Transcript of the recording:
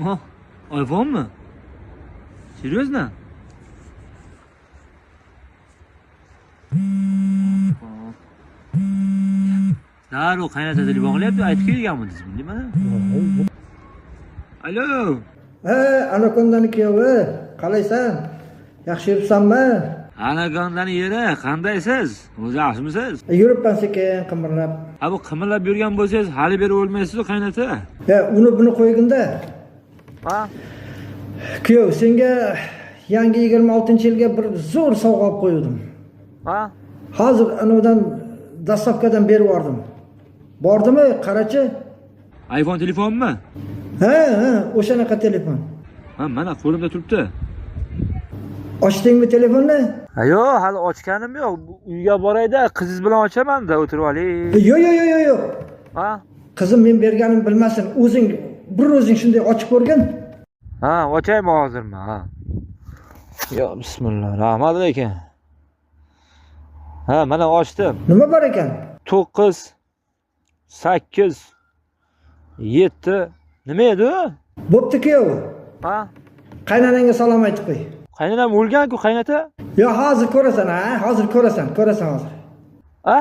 Oh, iPhone'mi? Серьезно? Darrov qaynota telefon qilyapti, aytib kelganmidingiz buni mana? Alo. Ha, anakondani kuyovi, qalaysan? Yaxshi yuribsanmi? Anakondani yeri, qandaysiz? O'zi yaxshimisiz? Yuribman sekin qimirlab. Ha, bu qimirlab yurgan bo'lsangiz, hali beri o'lmaysiz qaynota. Ya, uni buni qo'yginda. Ha? Kuyov, senga yangi 26-yilga bir zo'r sovg'a olib qo'ydim. Ha? Hozir anavidan dastavkadan berib yubordim. Bordimi? Qarachi. iPhone telefonmi? Ha, ha, o'shanaqa telefon. Ha, mana qo'limda turibdi. Ochdingmi telefonni? Ha, yo'q, hali ochganim yo'q. Uyga borayda, qizingiz bilan ochaman-da, o'tirib oling. Yo'q, yo'q, yo'q, yo'q, yo'q. Ha? Qizim men berganimni bilmasin. O'zing bir o'zing shunday ochib ko'rgin. Ha, ochaymi hozirmi? Ha. Yo, bismillah. Rahmat lekin. Ha, mana ochdim. Nima bor ekan? 9 8 7 nima edi u? Bo'pti kuyov. Ha? Qaynonangga salom aytib qo'y. Qaynonam o'lgan-ku, qaynota. Yo, hozir ko'rasan, ha? Hozir ko'rasan, ko'rasan hozir. Ha?